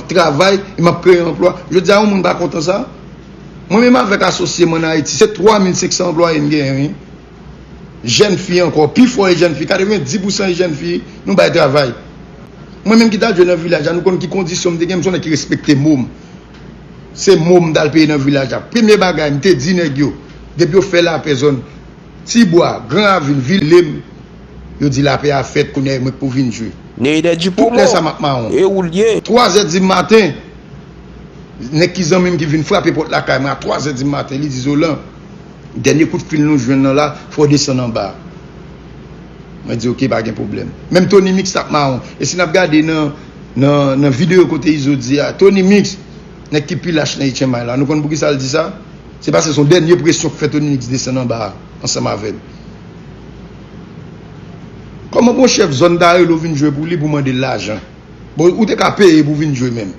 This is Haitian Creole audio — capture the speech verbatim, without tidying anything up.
travay, e m ap kreye anplwa. Jodi a, yon moun pa kontan sa. Mwen menm avèk asosye m ann Ayiti, se twa mil senk san anplwaye n genyen, wi. Jèn fi ankò, pi fò e jèn fi, katrevenndis pousan e jèn fi, nou bay travay. Mwen menm ki t al jwe nan vilaj la, nou konn ki kondisyon m te gen, m se yon nèg ki respekte mo m. Se mo m t al peye nan vilaj la. Premye bagay, m te di nèg yo, depi yo fè lapè zòn Tibwa, Gran Ravin, Vil, rele m, yo di lapè a fèt, kounye a e mwen k pou vin jwe. Neyde Tout lè sa m ap mawon. E ou l ye. Twa zè di maten, nèg ki zanmi m ki vin frape pòt lakay mwen a twa zè di maten, li di, Zolan, dènye kout fil nou jwenn nan la, fò w desann anba. Mwen di, oke, pa gen pwoblèm. Menm Tony Mix t ap mawon. E si n ap gade nan, nan, nan videyo kote Izo di a, Tony Mix, nèg ki pi lach nan H M I la, nou konn poukisa l di sa? Se paske se yon dènye presyon k fè Tony Mix desann anba a, ansanm avè l. Kòman pou yon chèf zòn ta rele w vin jwe pou li pou mande l lajan? Bon, ou te ka peye pou vin jwe menm.